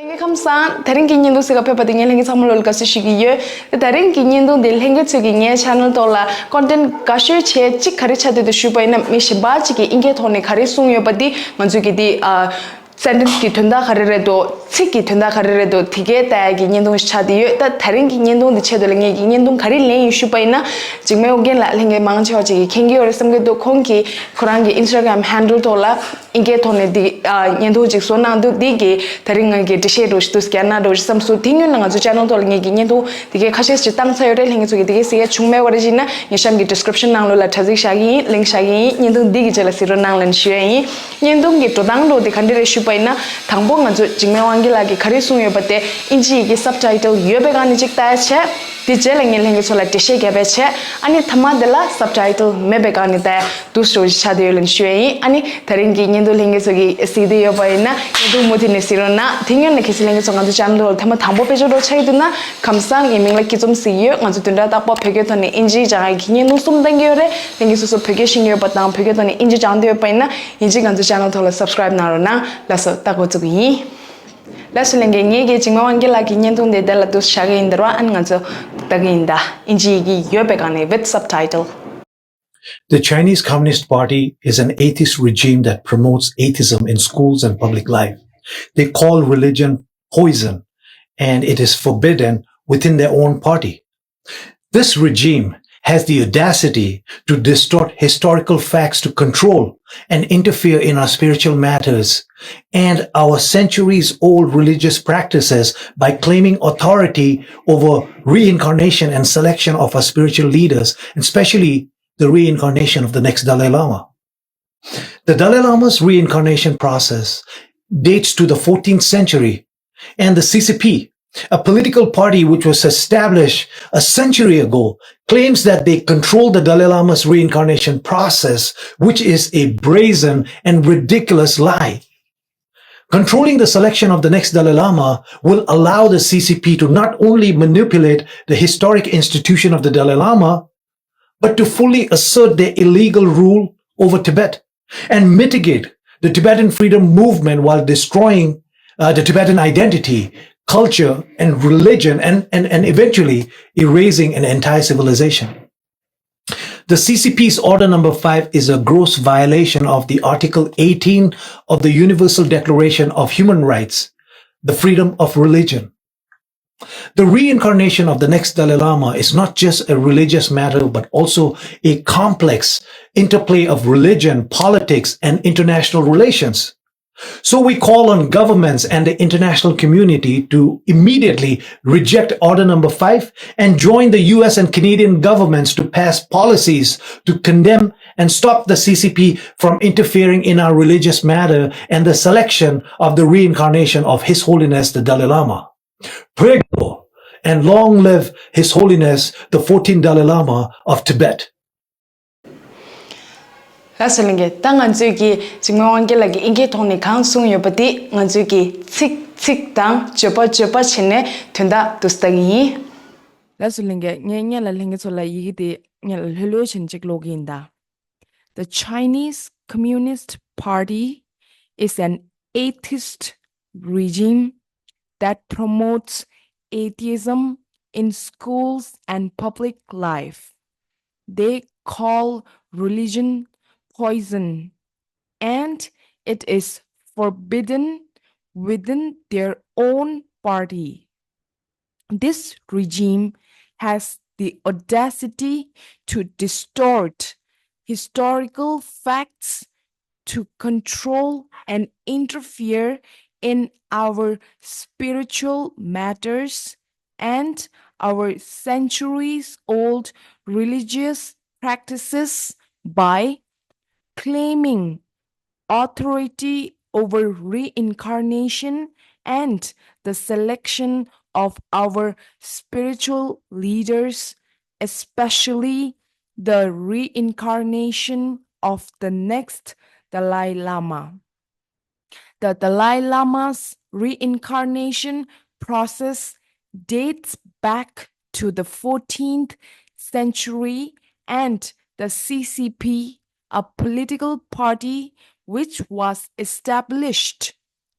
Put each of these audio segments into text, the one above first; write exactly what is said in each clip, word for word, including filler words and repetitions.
ལྷན་རྒྱས་ཁམས་བཟང་། དེ་རིང་གི་བརྙན་ཐུང་གཟིགས་ག་ཕེབས་པ་དེ་ངས་ལྷན་རྒྱས་ཚང་མ་ལོ་ལ་དགའ་བསུ་ཞུ་གི་ཡོད། དེ་དེ་རིང་གི་བརྙན་ཐུང་དེ་ལྷན་རྒྱས་ཚོས་ཀྱིས་ངའི་ཆེ་ནལ་ཐོག་ལ་ཀོན་ཊེན་དགའ་ཤོས་བྱས་གཅིག་ག་རེ་ཆགས་བསྡད་འདུག་ཞུས་པ་ཡིན་ན། མི་གཞན་པ་གཅིག་གིས་ཨིན་སྐད་ཐོག་ནས་ག་རེ་གསུངས་ཡོད་པ་དེ་ང་ཚོས་ཀྱིས་དེ་ཨ། སེན་ཊེན་སི་གི་དོན་དག་ག་རེ་རེད་འདུག་ཚིག་གི་དོན་དག་ག་རེ་རེད་འདུག་དེ་གའི་ལྟ་ཡག་གི་བརྙན་ཐུང་ཞིག་ཆགས་བསྡད་ཡོད། ད་དེ་རིང་གི་བརྙན་ཐུང་དེ་ཆེད་དུ་ལ་ངས་ཀྱིས་བརྙན་ཐུང་ག་རེ་ལེན་ཡིན་ཞུས་པ་ཡིན་ན། འཇིགས་མེད་དབང་རྒྱལ་ལགས་ལྷན་རྒྱས་མང་ཆེ་བ་ཅིག་གིས་མཁྱེན་གྱི་ཡོད་རེད་བསམ་གྱི་འདུག་ཁོང་གིས་ཁོ་རང་གི་ཨིན་སི་ཊ་གྷི་རམ་ཧན་ཌལ་ཐོག་ལ་ཨིན་སྐད་ཐོག་ནས་འདི་ཨ། བརྙན་ཐུང་ཅིག་བཟོ་གནང་འདུག་འདི་གི་དེ་རིང་ང་གི་འགྲེལ་བཤད་འདྲ་བོ་ཞིག་ཏུ་བསྐྱལ་ན་འདྲ་བོ་ཞིག་བསམ་སོང་། དེ་སྔོན་ལ་ང་ཚོ་ཆེ་ནལ་ཐོག་ལ་ངས་ཀྱིས་བརྙན་ཐུང་དེ་གའི་ཁ་ཤས་ཤིག་བཏང་ཚར་ཡོད་རེད། ལྷན་རྒྱས་ཚོ་གིས་དེ་གའི་གཟིགས་ཡག་བྱུང་མེད་པ་རེད་ཅེ་ན། ཉེ་ཤམ་གྱི་ཌི་སི་ཀི་རིབ་ཤན་ནང་ལོགས་ལ་དྲ་ཚིགས་བཞག་གི་ཡིན། ལིངྐ་བཞག་གི་ཡིན། བརྙན་ཐུང་འདི་གི་རྗེས་ལ་གཟིགས་རོགས་གནང་ལབ་ཞུ་ཡ་ཡིན། བརྙན་ཐུང་གི་འགྲོ་སྟངས་འདྲ་བོ་དེ་ག་འདྲ་རེད་ཞུས་པ་ཡིན་ན། དང་པོ་ང་ཚོ་འཇིགས་མེད་དབང་རྒྱལ་ལགས་ཀྱིས་ག་རེ་གསུངས་ཡོད་པ་དེ་ཨིན་ཇི་ཡི་གེ་སབ་ཊའི་ཊལ་ཡོད་པའི་སྒང་ནས་ཅིག་ལྟ་ཡ་བྱས། དེ་རྗེས་ལ་ངས་ལྷན་རྒྱས་ཚོ་ལ་འགྲེལ་བཤད་རྒྱབ་པ་བྱས། ཨ་ནི་མཐའ་མ་དེ་ལ་སབ་ཊའི་ཊལ་མེད་པའི་སྒང་ནས་ལྟ་ཡ་འདུག་སེ་འདྲ་བོ་ཞིག་ཆགས་བསྡད་ཡོད་ལབ་ཞུ་ཡ་ཡིན། ཨ་ནི་དེ་རིང་གི་བརྙན་ཐུང་ལྷན་རྒྱས་ཚོ་གིས་གཟིགས་བསྡད་ཡོད་པ་ཡིན་ན་བརྙན་ཐུང་མུ་མཐུད་ནས་གཟིགས་རོགས་གནང་། དེ་སྔོན་ལ་གལ་སྲིད་ལྷན་རྒྱས་ཚོ་ང་ཚོ་ཆེ་ནལ་ཐོག་ལ་ཐེངས་མ་དང་པོ་དཔེ་སྐྱོན་འདྲ་བོ་ཆགས་ཀྱི་འདུག་ན། ཁམས་བཟང་། ངའི་མིང་ལ་སྐྱིད་འཛོམས་ཟེར་གྱི་ཡོད། ང་ཚོ་བདུན་ཕྲག་རྟག་པར་བོད་སྐད་ཐོག་ནས་ཨིན་ཇི་སྦྱང་ཡག་གི་བརྙན་ཐུང་གསུམ་བཏང་གི་ཡོད་རེད། ལྷན་རྒྱས་སོ་སོ་བོད་སྐད་ཤེས་ཀྱི་ཡོད་པ་དང་བོད་སྐད་ཐོག་ནས་ཨིན་ཇི་སྦྱང་འདོད་ཡོད་པ་ཡིན་ན་ཡིན་གཅིག་ང་ཚོ་ཆེ་ནལ་ཐོག་ལ་སབ་སི་ཀི་རབ་གནང་རོགས་གནང་། ལགས་སོ། ད་འགོ་བཙུགས་ཀྱི་ཡིན། ལགས་སོ་ལྷན་རྒྱས། ངས་ཀྱིས་འཇིགས་མེད་དབང་རྒྱལ་ལགས་ཀྱི་བརྙན་ཐུང་དེ་དེ་ལ་འདུག་སེ་བཞག་གི་ཡིན། འདིར་བ་ཨ་ནི་ང་ཚོ་ལྟ་གི་ཡིན། ད་ཨིན་ཇི་ཡི་གེ་ཡོད་པའི་སྒང་ནས་with subtitle. The Chinese Communist Party is an atheist regime that promotes atheism in schools and public life. They call religion poison, and it is forbidden within their own party. This regime has the audacity to distort historical facts to control and interfere in our spiritual matters and our centuries old religious practices by claiming authority over reincarnation and selection of our spiritual leaders, especially the reincarnation of the next Dalai Lama. The Dalai Lama's reincarnation process dates to the fourteenth century, and the C C P, a political party which was established a century ago, claims that they control the Dalai Lama's reincarnation process, which is a brazen and ridiculous lie. Controlling the selection of the next Dalai Lama will allow the C C P to not only manipulate the historic institution of the Dalai Lama, but to fully assert their illegal rule over Tibet and mitigate the Tibetan freedom movement while destroying uh, the Tibetan identity, culture, and religion, and, and, and eventually erasing an entire civilization. The C C P's Order Number Five is a gross violation of the Article eighteen of the Universal Declaration of Human Rights, the freedom of religion. The reincarnation of the next Dalai Lama is not just a religious matter, but also a complex interplay of religion, politics, and international relations. So we call on governments and the international community to immediately reject Order Number Five and join the U S and Canadian governments to pass policies to condemn and stop the C C P from interfering in our religious matter and the selection of the reincarnation of His Holiness the Dalai Lama. Pray Go, and long live His Holiness the fourteenth Dalai Lama of Tibet. ལགས་སོ་ལྷན་རྒྱས། ད་ང་ཚོས་ཀྱིས་འཇིགས་མེད་དབང་རྒྱལ་ལགས་ཀྱིས་ཨིན་སྐད་ཐོག་ནས་གང་གསུངས་ཡོད་པ་དེ་ང་ཚོས་ཀྱིས་ཚིག་ཚིག་དང་བརྗོད་པ་བརྗོད་པ་བྱས་ནས་དོན་དག་ཏུ་ལྟ་གི་ཡིན། ལགས་སོ་ལྷན་རྒྱས། ངས་སྔོན་ལ་ལྷན་རྒྱས་ཚོ་ལ་ཡི་གེ་དེ་སྔོན་ལ་ལྷོད་ལྷོད་བྱས་ནས་ཅིག་ཀློག་གི་ཡིན་ད། The Chinese Communist Party is an atheist regime that promotes atheism in schools and public life. They call religion poison, and it is forbidden within their own party. This regime has the audacity to distort historical facts to control and interfere in our spiritual matters and our centuries old religious practices by claiming authority over reincarnation and the selection of our spiritual leaders, especially the reincarnation of the next Dalai Lama. The Dalai Lama's reincarnation process dates back to the fourteenth century, and the C C P, a political party which was established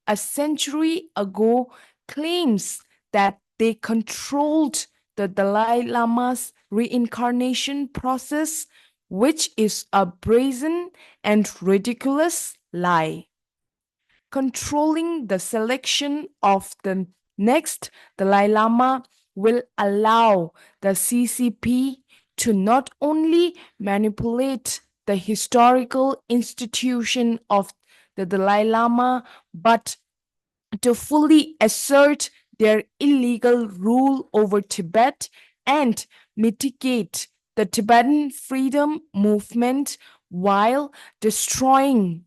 a century ago, claims that they controlled the Dalai Lama's reincarnation process, which is a brazen and ridiculous lie. Controlling the selection of the next Dalai Lama will allow the C C P to not only manipulate the historical institution of the Dalai Lama, but to fully assert their illegal rule over Tibet and mitigate the Tibetan freedom movement while destroying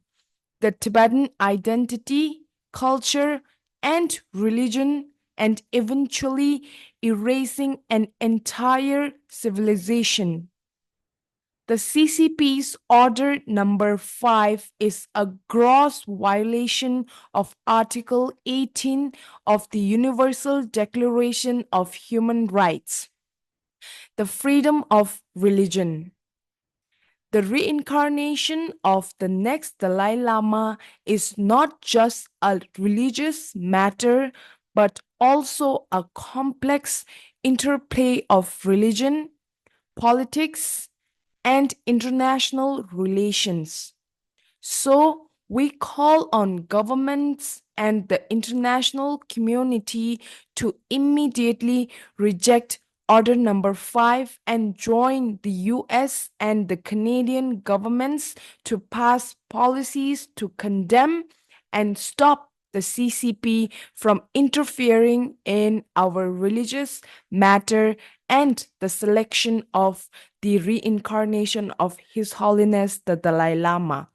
the Tibetan identity, culture, and religion, and eventually erasing an entire civilization. The C C P's Order Number Five is a gross violation of Article eighteen of the Universal Declaration of Human Rights, the freedom of religion. The reincarnation of the next Dalai Lama is not just a religious matter, but also a complex interplay of religion, politics, and international relations. So, we call on governments and the international community to immediately reject Order Number Five and join the U S and the Canadian governments to pass policies to condemn and stop the C C P from interfering in our religious matter and the selection of the reincarnation of His Holiness the Dalai Lama.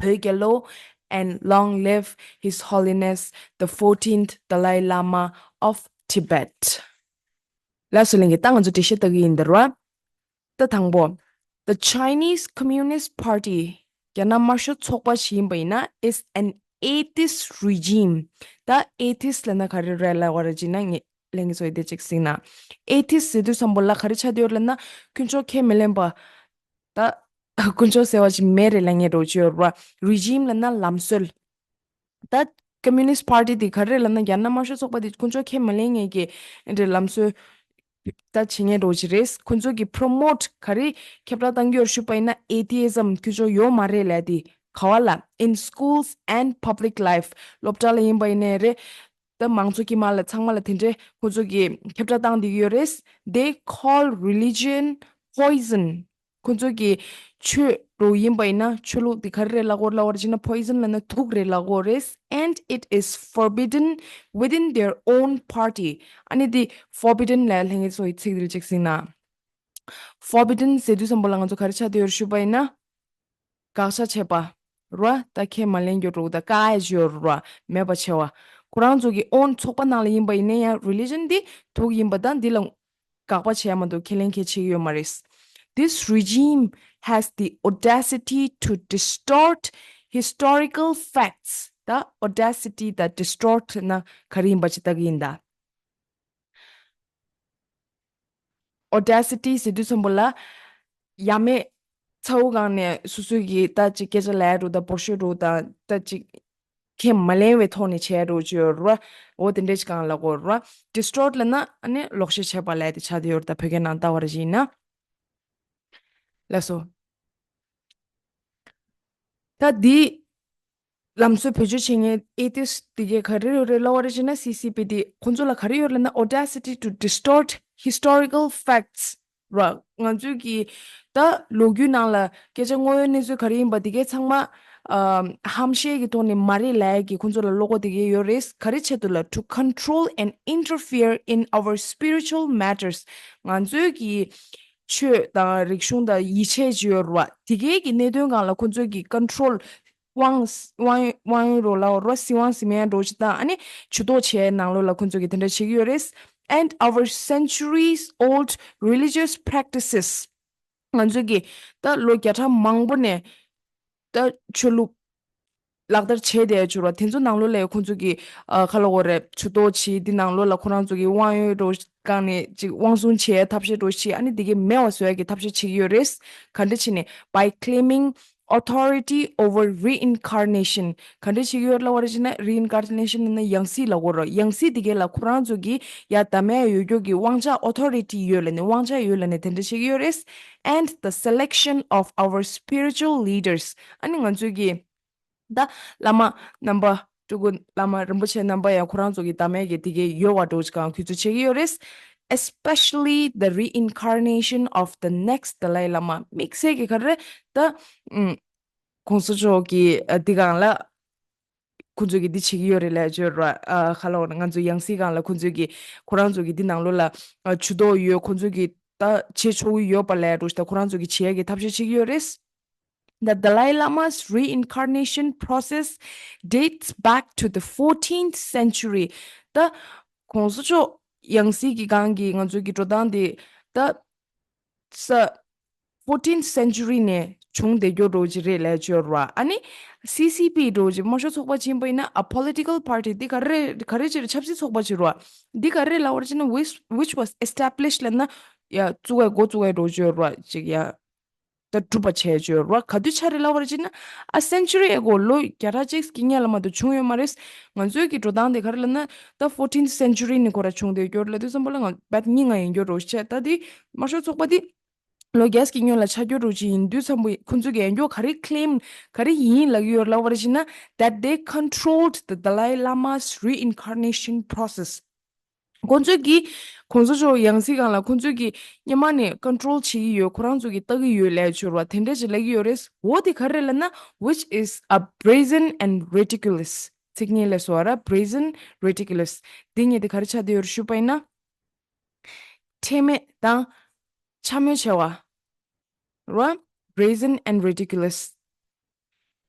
བོད་རྒྱལ་ལོ། And long live His Holiness the fourteenth Dalai Lama of Tibet. ལགས་སོ། ལྷན་རྒྱས། ད་ང་ཚོ་འགྲེལ་བཤད་ལྟ་གི་ཡིན་ད་ར། ད་དང་པོ། The Chinese Communist Party, རྒྱ་ནག་དམར་ཤོག་ཚོགས་པ་ཞིག་ཡིན་པ་ཡིན་ན། is an atheist regime. ད་atheist ལབ་ན་ག་རེ་རེད་ལབ་པ་རེད་ཅེ་ན། ངས་ལྷན་རྒྱས་ཚོ་ཡི་དེ་ཅིག་གཟིགས་ན། atheist ཟེར་དུས་ཙམ་པོ་ལ་ག་རེ་ཆགས་བསྡད་ཡོད་ལབ་ན། དཀོན་མཆོག་ཁས་མི་ལེན་པ། ད་དཀོན་མཆོག་ཟེར་བ་ཅིག་མེད་རེད་ལབ་མཁན་འདྲ་བོ་ཅིག་ཡོད་རེད་བ། regime ལབ་ན་ལམ་སྲོལ། ད་Communist Party དེ་ག་རེ་རེད་ལབ་ན། རྒྱ་ནག་དམར་ཤོག་ཚོགས་པ་དེ་དཀོན་མཆོག་ཁས་མ་ལེན་མཁན་གྱི་འདྲ་ལམ་སྲོལ་ད་བྱེད་མཁན་འདྲ་བོ་ཅིག་རེད། ཁོ་ཚོ་གི་promote ག་རེ་ཁྱབ་བསྒྲགས་བཏང་གི་ཡོད་ཞུས་པ་ཡིན་ན། atheism དཀོན་མཆོག་ཡོད་མ་རེད་ལབ་དེ་ག་བ་ལ། in schools and public life, སློབ་གྲྭ་ལ་ཡིན་པ་ཡིན་ནའི་རེད། ད་མང་ཚོགས་དཀྱིལ་མ་ལ་ཚང་མ་ལ་དེ་འདྲའི་ཁོ་ཚོ་གི་ཁྱབ་བསྒྲགས་བཏང་བསྡད་ཀྱི་ཡོད་རེད། They call religion poison. ཁོ་ཚོ་གི་ཆོས་འདྲ་བོ་ཡིན་པ་ཡིན་ན། ཆོས་ལུགས་འདི་ག་རེ་རེད་ལབ་དགོས་ལབ་པ་ཅིག་ན། poison ལབ་ན་དུག་རེད་ལབ་དགོས་རེད། And it is forbidden within their own party. ཨ་ནི་འདི་forbidden ལབ་ལྷན་རྒྱས་ཚོ་ཡི་ཚིག་འདི་ལ་ཅིག་གཟིགས་ན། forbidden ཟེར་དུས་ཙམ་པོ་ལ་ང་ཚོ་ག་རེ་ཆགས་བསྡད་ཡོད་ཞུས་པ་ཡིན་ན། དགག་བྱ་བྱས་པ་ར། ད་ཁས་མ་ལེན་རྒྱུ་རུ། ད་བཀག་ཡ་ཅིག་ཡོད་ར། མེད་པ་བྱས་པ། ཁོ་རང་ཚོ་གི་own ཚོགས་པ་ནང་ལ་ཡིན་པ་ཡིན་ན་ཡང་། religion འདི་དུག་ཡིན་པ་དང་འདི་ལ་དགག་པ་བྱས་མ་གཏོགས་ཁས་ལེན་གལ་ཆེ་གི་ཡོད་མ་རེད། This regime has the audacity to distort historical facts. ད་audacity དང་distort ན་ག་རེ་ཡིན་པ་ཅིག་ལྟ་གི་ཡིན་ད། audacity ཟེར་དུས་ཙམ་པོ་ལ་ཡ་མེད་ཚ་བོ་སྒང་ནས་སོ་སོ་གི་ད་ཅིག་སྐད་ཆ་ལབ་ཡ་འདྲ་བོ་དང་། བོད་ཤོད་འདྲ་བོ་དང་། ད་ཅིག་ཁས་མ་ལེན་པའི་ཐོག་ནས་བྱས་འདྲ་བོ་ཅིག་ཡོད་ར། འོ་དེ་འདྲ་ཅིག་སྒང་ལ་གོ་ར། distort ལབ་ན་ཨ་ནི་ལོག་བཤད་བྱས་པ་ལབ་དེ་ཆགས་བསྡད་ཡོད་ར། ད་བོད་སྐད་ནང་ལྟ་བ་ར་ཅིག་ཡིན་ན། ལགས་སོ། ད་འདི་ལམ་སྲོལ་བེད་སྤྱོད་བྱེད་མཁན་atheist དེ་གས་ག་རེ་རེད་ལབ་པ་རེད་ཅེ་ན། C C P དེ་ཁོང་ཚོ་ལ་ག་རེ་ཡོད་ལབ་ན། audacity to distort historical facts ར། ང་ཚོའི་གི་ད་ལོ་རྒྱུས་ནང་ལ་སྐད་ཆ་དངོས་ཡོད་གནས་ཚུལ་ག་རེ་ཡིན་པ་དེ་གས་ཚང་མ་ཨམ་ཧམ་བཤད་ཀྱི་ཐོག་ནས་མ་རེད་ལབ་ཡ་གི་ཁོང་ཚོ་ལ་བློ་ཁོག་དེ་གས་ཡོད་རེད། ག་རེ་ཆེད་དུ་ལ། to control and interfere in our spiritual matters. ང་ཚོའི་གི་ཆོས་དང་རིག་གཞུང་དང་ཡིད་ཆེས་ཅིག་ཡོད་རེད་བ། དེ་གའི་གི་གནད་དོན་སྒང་ལ་ཁོ་ཚོས་ཀྱི་control དབང་དབང་དབང་ཡོད་རོགས་ལ་རོ། སྲིད་དབང་ཟིན་མེད་འགྲོ་ཅིག་དང་། ཨ་ནི་ཇུས་གཏོགས་བྱས་ནང་ལོགས་ལ་ཁོ་ཚོས་ཀྱི་དེ་འདྲ་བྱེད་ཀྱི་ཡོད་རེད། And our centuries old religious practices. ང་ཚོས་ཀྱི་ད་ལོ་བརྒྱ་ཕྲག་མང་པོ་ནས་ད་ཆོས་ལུགས་ལག་བསྟར་བྱས་བསྡད་ཡོད་ར། དེ་ཚོ་ནང་ལོགས་ལ་ཁོང་ཚོ་གི་ཨ་ག་ལབ་དགོས་རེད། ཇུས་གཏོགས་བྱེད། འདི་ནང་ལོགས་ལ་ཁོ་རང་ཚོ་གི་དབང་ཡོད་འགྲོ་སྒང་ནས་ཅིག་དབང་བཟུང་བྱེད་ཐབས་ཤེས་འགྲོ་བྱེད། ཨ་ནི་འདི་གའི་མེད་པ་བཟོ་ཡ་གི་ཐབས་ཤེས་བྱེད་ཀྱི་ཡོད་རེད། ག་འདྲ་བྱས་ནས། by claiming authority over reincarnation. ག་འདྲ་བྱེད་ཀྱི་ཡོད་ལབ་པ་རེད་ཅེ་ན། reincarnation ནི་ཡང་སྲིད་ལབ་དགོས་རེད། ཡང་སྲིད་དེ་གའི་ལ་ཁོ་རང་ཚོ་གི་ཡ་ད་མེད་ཡོད་རྒྱུ་གི་དབང་ཆ་authority ཡོད་ལབ་ནས། དབང་ཆ་ཡོད་ལབ་ནས་དེ་འདྲ་བྱེད་ཀྱི་ཡོད་རེད། And the selection of our spiritual leaders. ཨ་ནི་ང་ཚོའི་གི་ད་བླ་མ་རྣམ་པ། སྤྲུལ་སྐུ་བླ་མ་རིན་པོ་ཆེ་རྣམ་པ་ཡང་ཁོ་རང་ཚོ་གི་ད་མེད་ཀྱི་དེ་གའི་ཡོད་པ་འདྲ་བོ་ཅིག་གང་ཁུ་ཚུར་བྱེད་ཀྱི་ཡོད་རེད། Especially the reincarnation of the next Dalai Lama. དམིགས་བསལ་གྱི་ག་རེ་ད། ཨུམ། གོང་ས་མཆོག་གི་ཨ་འདི་སྒང་ལ་ཁོ་ཚོས་ཀྱི་འདི་བྱེད་ཀྱི་ཡོད་རེད་ལབ་བརྗོད་ར། ཨ་ག་ལབ་དགོས་ན། ང་ཚོ་ཡང་སྲིད་སྒང་ལ་ཁོ་ཚོས་ཀྱི་ཁོ་རང་ཚོ་གི་འདི་ནང་ལོགས་ལ་ཨ་ཇུས་གཏོགས་ཡོད། ཁོ་ཚོས་ཀྱི་ད་བྱེད་ཆོག་གི་ཡོད་པ་ལབ་འདྲ་བོ་ཞིག་ད་ཁོ་རང་ཚོ་གི་བྱེད་ཡ་གི་ཐབས་ཤེས་བྱེད་ཀྱི་ཡོད་རེད། The Dalai Lama's reincarnation process dates back to the fourteenth century. ད་གོང་ས་མཆོག་ཡང་སྲིད་ཀྱི་སྒང་གི་ང་ཚོའི་གི་འགྲོ་སྟངས་དེ་ད་ས་fourteenth century ནས་བྱུང་བསྡད་རྒྱུ་འདྲ་བོ་ཅིག་རེད་ལབ་བརྗོད་ར། ཨ་ནི་C C P འདྲ་བོ་ཅིག་དམར་ཤོག་ཚོགས་པ་ཅིག་ཡིན་པ་ཡིན་ན། a political party འདི་ག་རེ་ག་རེ་ཅིག་རེད། ཆབ་སྲིད་ཚོགས་པ་ཅིག་རེད་བ། འདི་ག་རེ་ལབ་པ་རེད་ཅེ་ན། which which was established ལབ་ན་ཡ་བཙུགས་པའི་འགོ་བཙུགས་པའི་འདྲ་བོ་ཅིག་ཡོད་ར་ཅིག་ཡ། ད་གྲུབ་པ་བྱས་བརྗོད་ར། ག་དུས་ཆགས་རེད་ལབ་པ་རེད་ཅེ་ན། a century ago ལོ་བརྒྱ་ཕྲག་གཅིག་གི་སྔོན་ལ་མ་གཏོགས་བྱུང་ཡོད་མ་རེད། ང་ཚོའི་གི་འགྲོ་སྟངས་དེ་ག་རེ་ལབ་ན། ད་fourteenth century ནས་ཁོ་ར་བྱུང་བསྡད་རྒྱུ་རེད་ལབ་དུས་ཙམ་པ་ལ་ང་བད་སྙིང་ང་ཡིན་རྒྱུ་འདྲ་བོ་བྱས། ད་དེ་དམར་ཤོག་ཚོགས་པ་དེ་ལོ་བརྒྱ་ཅིག་གི་སྔོན་ལ་ཆགས་རྒྱུ་འདྲ་བོ་ཅིག་ཡིན་དུས་ཙམ་པ་ཁོ་ཚོས་ཀྱི་ཡིན་རྒྱུ་ག་རེ་claim ག་རེ་ཡིན་ལབ་ཀྱི་ཡོད་ལབ་པ་རེད་ཅེ་ན། That they controlled the Dalai Lama's reincarnation process. ཁོ་ཚོས་ཀྱི་གོང་ས་མཆོག་ཡང་སྲིད་སྒང་ལ་ཁོ་ཚོས་ཀྱི་སྔོན་མ་ནས་control བྱེད་ཀྱི་ཡོད། ཁོ་རང་ཚོས་ཀྱི་ལྟ་གི་ཡོད་ལབ་བརྗོད་ར། དེ་འདྲ་ཅིག་ལབ་ཀྱི་ཡོད་རེད། འོ་དེ་ག་རེ་ལབ་ན། which is a brazen and ridiculous. ཚིག་གཉིས་ལས་སོ་ར། brazen, ridiculous. འདི་གཉིས་དེ་ག་རེ་ཆགས་བསྡད་ཡོད་རེད་ཞུས་པ་ཡིན་ན། ཁྲེལ་མེད་དང་འཕྱ་སྨོད་བྱ་བ་ར། brazen and ridiculous.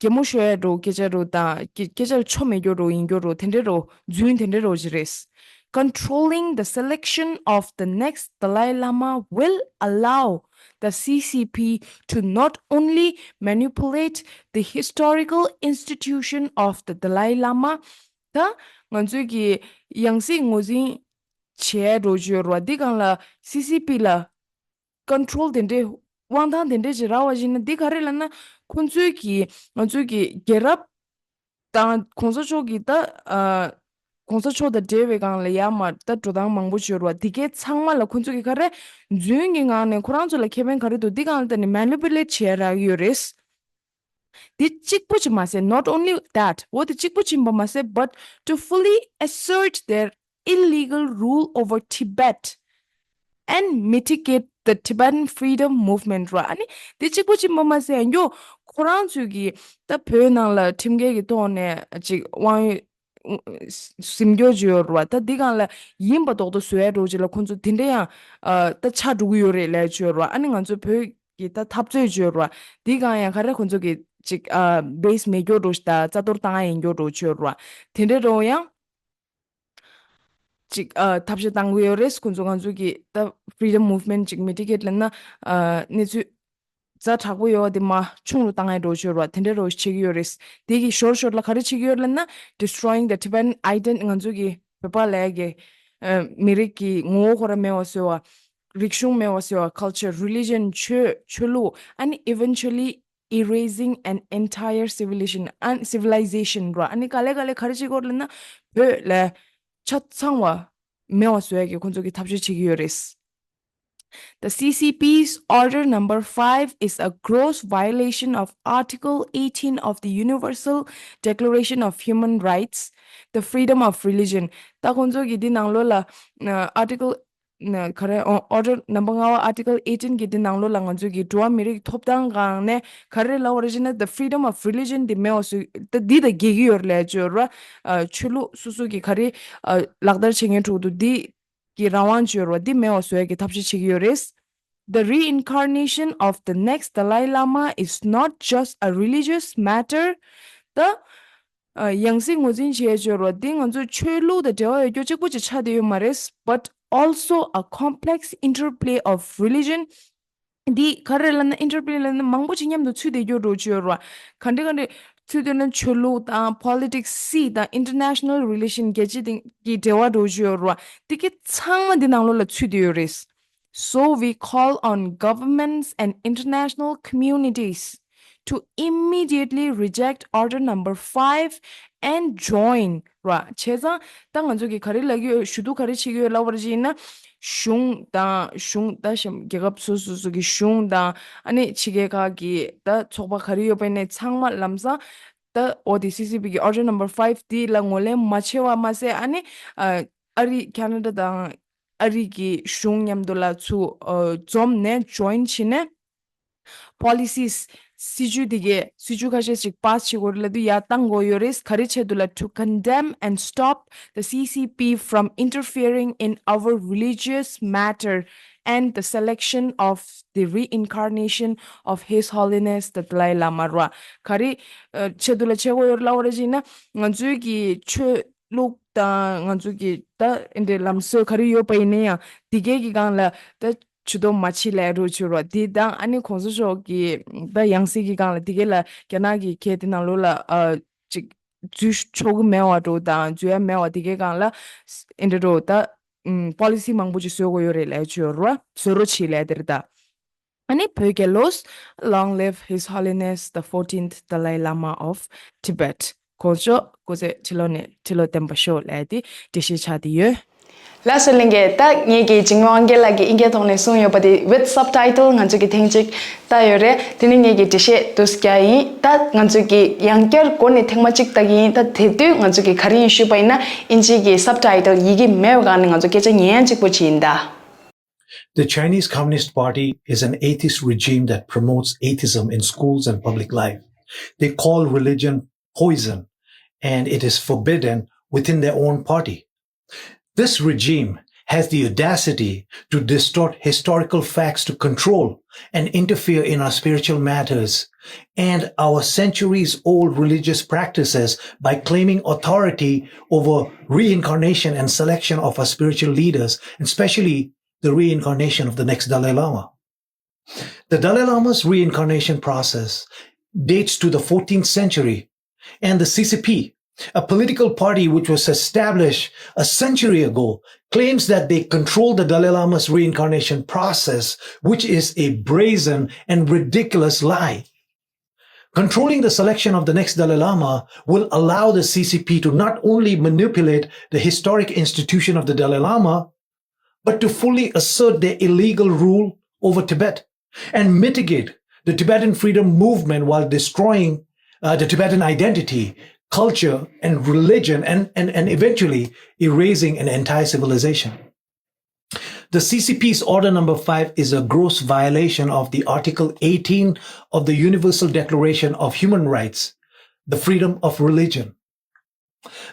གད་མོ་ཤོར་ཡ་འདྲ་བོ་སྐད་ཆ་འདྲ་བོ་དང་སྐད་སྐད་ཆ་ལ་ཆོ་མེད་རྒྱུ་འདྲ་བོ་ཡིན་རྒྱུ་འདྲ་བོ་དེ་འདྲ་འདྲ་བོ་རྫུན་དེ་འདྲ་འདྲ་བོ་ཅིག་རེད། Controlling the selection of the next Dalai Lama will allow the C C P to not only manipulate the historical institution of the Dalai Lama. ད་ང་ཚོས་ཀྱི་ཡང་སྲིད་ངོས་འཛིན་བྱས་འགྲོ་རྒྱུ་ཡོད་རེད་བ། འདི་སྒང་ལ་C C P ལ་control དེ་འདྲའི་དབང་ཐང་དེ་འདྲས་ཅིག་རག་པ་ཡིན་ན། འདི་ག་རེ་ལབ་ན། ཁོ་ཚོས་ཀྱི་ང་ཚོས་ཀྱི་རྒྱལ་རབས་དང་གོང་ས་མཆོག་གི་ད་ཨ་གོང་ས་མཆོག་དང་འབྲེལ་བའི་སྒང་ལ་ཡར་མར་ད་འགྲོ་སྟངས་མང་པོ་ཅིག་ཡོད་རེད་བ། འདི་གའི་ཚང་མ་ལ་ཁོ་ཚོས་ཀྱི་ག་རེ་རྫུན་གྱི་ངང་ནས་ཁོ་རང་ཚོ་ལ་ཁེ་ཕན་ག་རེ་འདུག་འདི་སྒང་ལ་བལྟས་ནས་manipulate བྱས་རག་གི་ཡོད་རེད། འདི་གཅིག་པུ་ཅིག་མ་ཟད། Not only that, འོ་དེ་གཅིག་པུ་ཅིག་ཡིན་པ་མ་ཟད། But to fully assert their illegal rule over Tibet and mitigate the Tibetan freedom movement ར། ཨ་ནི་དེ་གཅིག་པུ་ཅིག་ཡིན་པ་མ་ཟད། ཡང་ཁོ་རང་ཚོས་ཀྱི་ད་བོད་ནང་ལ་ཁྲིམས་འགལ་གྱི་ཐོག་ནས་ཅིག་དབང་ཡོད་ཟིན་རྒྱུ་ཅིག་ཡོད་རེད་བ། ད་འདི་སྒང་ལ་ཡིན་པ་རྡོག་རྡོག་བཟོ་ཡ་འདྲ་བོ་ཅིག་ལ་ཁོ་ཚོ་དེ་འདྲ་ཡང་ཨ་ད་ཆགས་འགྲོ་གི་ཡོད་རེད་ལབ་ཅིག་ཡོད་རེད་བ། ཨ་ནི་ང་ཚོའི་བོད་ཀྱི་ད་འཐབ་རྩོད་ཅིག་ཡོད་རེད་བ། འདི་སྒང་ཡང་ག་རེ་ཁོ་ཚོ་གི་ཅིག་ཨ་base མེད་རྒྱུ་འདྲ་བོ་ཞིག་ད་རྩ་གཏོར་བཏང་ཡ་ཡིན་རྒྱུ་འདྲ་བོ་ཅིག་ཡོད་རེད་བ། དེ་འདྲ་འདྲ་བོ་ཡང་ཅིག་ཨ་ཐབས་ཤེས་བཏང་གི་ཡོད་རེད། ཁོ་ཚོ་ང་ཚོ་གི་ད་freedom movement ཅིག་mitigate ལབ་ན་ཨ་གནས་ཚུལ་ཛ་དྲག་པོ་ཡོད་པ་དེ་མར་ཆུང་རུ་བཏང་ཡ་འདྲ་བོ་ཅིག་ཡོད་རེད་བ། དེ་འདྲ་འདྲ་བོ་ཞིག་བྱེད་ཀྱི་ཡོད་རེད། དེ་གི་ཞོར་ཞོར་ལ་ག་རེ་བྱེད་ཀྱི་ཡོད་ལབ་ན། Destroying the Tibetan ident ང་ཚོ་གི་བོད་པ་ལབ་ཡ་གི་ཨ་མི་རིགས་ཀྱི་ངོ་བོ་ཁོ་རང་མེད་པ་བཟོ་བ། རིག་གཞུང་མེད་པ་བཟོ་བ། Culture, religion ཆོས་ཆོས་ལུགས། ཨ་ནི་eventually erasing an entire civilization and civilization ར། ཨ་ནི་ག་ལེ་ག་ལེ་ག་རེ་བྱེད་ཀྱི་ཡོད་ལབ་ན། བོད་ལ་ཆ་ཚང་བ་མེད་པ་བཟོ་ཡ་གི་ཁོ་ཚོ་གི་ཐབས་ཤེས་བྱེད་ཀྱི་ཡོད་རེད། The C C P's order number five is a gross violation of Article eighteen of the Universal Declaration of Human Rights, the freedom of religion. ད་ཁོང་ཚོ་གི་འདི་ནང་ལོགས་ལ་ཨ་Article ན་ག་རེ་ཨོ་Order number ལྔ་པ་Article eighteen གི་འདི་ནང་ལོགས་ལ་ང་ཚོ་གི་འགྲོ་བ་མི་རིགས་ཐོབ་ཐང་སྒང་ནས་ག་རེ་ལབ་པ་རེད་ཅེ་ན། The freedom of religion འདི་མེད་པ་བཟོ་ད་འདི་དང་འགལ་གྱི་ཡོད་རེད་ལབ་ཅིག་ཡོད་རེད་བ། ཨ་ཆོས་ལུགས་སོ་སོ་གི་ག་རེ་ཨ་ལག་བསྟར་བྱེད་མཁན་ཕྲུ་གུ་འདི་གི་རང་དབང་ཅིག་ཡོད་རེད་བ། འདི་མེད་པ་བཟོ་ཡ་གི་ཐབས་ཤེས་བྱེད་ཀྱི་ཡོད་རེད། The reincarnation of the next Dalai Lama is not just a religious matter. ད་ཨ་ཡང་སྲིད་ངོས་འཛིན་བྱེད་ཡ་ཅིག་ཡོད་རེད་བ། འདི་ང་ཚོའི་ཆོས་ལུགས་དང་འབྲེལ་བ་ཡོད་རྒྱུ་གཅིག་པུ་ཅིག་ཆགས་བསྡད་ཡོད་མ་རེད། But also a complex interplay of religion. འདི་ག་རེ་ལབ་ན། interplay ལབ་ན་མང་པོ་ཅིག་མཉམ་དུ་ཚུད་བསྡད་རྒྱུ་འདྲ་བོ་ཅིག་ཡོད་རེད་བ། ག་འདྲ་ག་འདྲ་ཚུད་བསྡད་ན། ཆོས་ལུགས་དང་politics སྲིད་དང་international relation རྒྱལ་སྤྱི་དང་གི་འབྲེལ་བ་འདྲ་བོ་ཅིག་ཡོད་རེད་བ། འདི་ག་ཚང་མ་འདི་ནང་ལོགས་ལ་ཚུད་བསྡད་ཡོད་རེད། So we call on governments and international communities to immediately reject order number five and join ར། བྱས་ཙང་ད་ང་ཚོ་གི་ག་རེ་ལབ་ཀྱི་ཡོད། ཞུ་གཏུག་ག་རེ་བྱེད་ཀྱི་ཡོད་ལབ་པ་ཅིག་ཡིན་ན། གཞུང་དང་གཞུང་ད་གཞན་རྒྱལ་ཁབ་སོ་སོ་སོ་གི་གཞུང་དང་ཨ་ནི་ཕྱི་རྒྱལ་ཁག་གི་ད་ཚོགས་པ་ག་རེ་ཡོད་པ་ཡིན་ནའི་ཚང་མ་ལམ་སང་ད་འོ་དེ་སི་སི་པི་གི་order number five འདི་ལ་ངོས་ལེན་མ་བྱས་པ་མ་ཟད། ཨ་ནི་ཨ་ཨ་རི་ཁ་ན་ཌ་དང་ཨ་རི་གི་གཞུང་མཉམ་དུ་ལ་ཚུར་འཛོམས་ནས་join བྱས་ནས། policies སྲིད་ཇུས་དེ་གའི་སྲིད་ཇུས་ཁ་ཤས་ཤིག་pass བྱེད་དགོས་རེད་ལབ་དུས་ཡར་བཏང་དགོས་ཡོད་རེད། ག་རེ་ཆེད་དུ་ལ། to condemn and stop the C C P from interfering in our religious matter and the selection of the reincarnation of His Holiness the Dalai Lama ར། ག་རེ་ཆེད་དུ་ལ་བྱེད་དགོས་ཡོད་རེད་ལབ་པ་རེད་ཅེ་ན། ང་ཚོའི་གི་ཆོས་ལུགས་དང་ང་ཚོ་གི་ད་འདི་ལམ་སྲོལ་ག་རེ་ཡོད་པ་ཡིན་ན་ཡང་དེ་གའི་གི་སྒང་ལ་ད་ཇུས་གཏོགས་མ་བྱེད་ལབ་རོགས་བྱོས་རོགས། དེ་དང་ཨ་ནི་གོང་ས་མཆོག་གི་ད་ཡང་སྲིད་ཀྱི་སྒང་ལ་དེ་གའི་ལ་རྒྱ་ནག་གི་གལ་ཏེ་ནང་ལོགས་ལ་ཨ་ཅིག་འཛུལ་ཆོག་གི་མེད་པ་འགྲོ་དང་འཛུལ་ཡ་མེད་པ་དེ་གའི་སྒང་ལ་ཨིན་འདྲ་འགྲོ་ད་ཨམ་policy མང་པོ་ཅིག་བཟོ་དགོས་ཡོད་རེད་ལབ་བྱོས་རོགས། བཟོ་རོགས་བྱེད་ལབ་དེ་རེད་ད། ཨ་ནི་བོད་རྒྱལ་ལོ། Long live His Holiness the fourteenth Dalai Lama of Tibet. གོང་མཆོག་སྐུ་ཚེ་ཁྲི་ལོ་ནས་ཁྲི་ལོ་བརྟན་པ་ཤོག་ལབ་དེ་འགྲེལ་བཤད་ཆགས་བསྡད་ཡོད། ལགས་སོ་ལྷན་རྒྱས། ད་ངེད་ཀྱི་འཇིགས་མེད་དབང་རྒྱལ་ལགས་ཀྱིས་ཨིན་སྐད་ཐོག་ནས་གསུངས་ཡོད་པ་དེ་with subtitle ང་ཚོ་གིས་ཐེངས་གཅིག་ལྟ་ཡོད་རེད། དེ་ནི་ངེད་ཀྱི་འགྲེལ་བཤད་དུ་བརྒྱབ་ཡིན། ད་ང་ཚོ་གིས་ཡང་བསྐྱར་འགོ་ནས་ཐེངས་མ་གཅིག་ལྟ་གི་ཡིན། ད་དེ་དུས་ང་ཚོ་གིས་ག་རེ་ཡིན་ཞུས་པ་ཡིན་ན། ཨིན་ཇི་གི་subtitle ཡི་གེ་མེད་པའི་སྒང་ནས་ང་ཚོ་སྐད་ཆ་ཉན་ཡ་གཅིག་པོ་བྱས་ཡིན་ད། The Chinese Communist Party is an atheist regime that promotes atheism in schools and public life. They call religion poison, and it is forbidden within their own party. This regime has the audacity to distort historical facts to control and interfere in our spiritual matters and our centuries old religious practices by claiming authority over reincarnation and selection of our spiritual leaders, especially the reincarnation of the next Dalai Lama. The Dalai Lama's reincarnation process dates to the fourteenth century, and the C C P, a political party which was established a century ago, claims that they control the Dalai Lama's reincarnation process, which is a brazen and ridiculous lie. Controlling the selection of the next Dalai Lama will allow the C C P to not only manipulate the historic institution of the Dalai Lama, but to fully assert their illegal rule over Tibet and mitigate the Tibetan freedom movement while destroying uh, the Tibetan identity, culture, and religion, and, and, and eventually erasing an entire civilization. The C C P's Order Number Five is a gross violation of the Article eighteen of the Universal Declaration of Human Rights, the freedom of religion.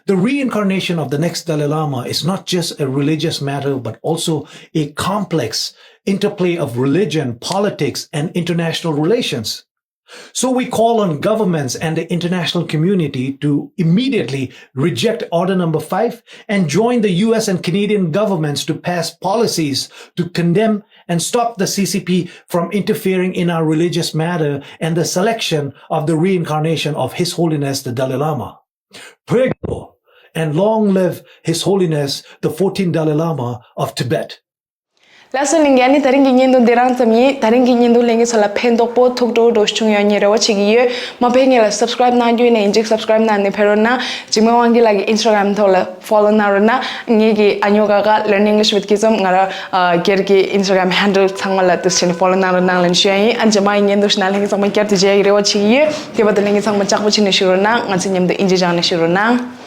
The reincarnation of the next Dalai Lama is not just a religious matter, but also a complex interplay of religion, politics, and international relations. So we call on governments and the international community to immediately reject Order Number Five and join the U S and Canadian governments to pass policies to condemn and stop the C C P from interfering in our religious matter and the selection of the reincarnation of His Holiness the Dalai Lama. Preglo, and long live His Holiness the fourteenth Dalai Lama of Tibet. ལགས་སོ་ལྷན་རྒྱས། ཨ་ནི་ད་རིང་གི་བརྙན་ཐུང་འདི་རང་ཙམ་ཡིན། ད་རིང་གི་བརྙན་ཐུང་ལྷན་རྒྱས་ཚོ་ལ་ཕན་ཐོགས་པོ་ཐུགས་སྤྲོ་སྤྲོ་བྱུང་ཡོད་ངས་རེ་བ་བྱེད་ཀྱི་ཡོད། མ་ཕེབས་སྔོན་ལ་subscribe གནང་རྒྱུ་ཡིན་ན་ཡིན་གཅིག་subscribe གནང་ནས་ཕེབས་རོགས་གནང་། འཇིགས་མེད་དབང་རྒྱལ་ལགས་ཀྱི་Instagram ཐོག་ལ་follow གནང་རོགས་གནང་། ངེད་ཀྱི་ཨ་ཉོ་ཀ་ཀ་Learn English with Kizom ང་རང་སྒེར་གྱི་Instagram handle ཚང་མ་ལ་དུ་ཕྱིན་follow གནང་རོགས་གནང་ལབ་ཞུ་ཡ་ཡིན། ཨ་ནི་རྗེས་མ་ཡི་བརྙན་ཐུང་ཞིག་ནང་ལྷན་རྒྱས་ཚང་མ་བསྐྱར་དུ་མཇལ་ཡག་རེ་བ་བྱེད་ཀྱི་ཡོད། དེ་བར་དུ་ལྷན་རྒྱས་ཚང་མ་ལྕགས་པོ་བྱས་ནས་བཞུགས་རོགས་གནང་། ང་ཚོ་མཉམ་དུ་ཨིན་ཇི་སྦྱངས་ནས་བཞུགས་རོགས་གནང་།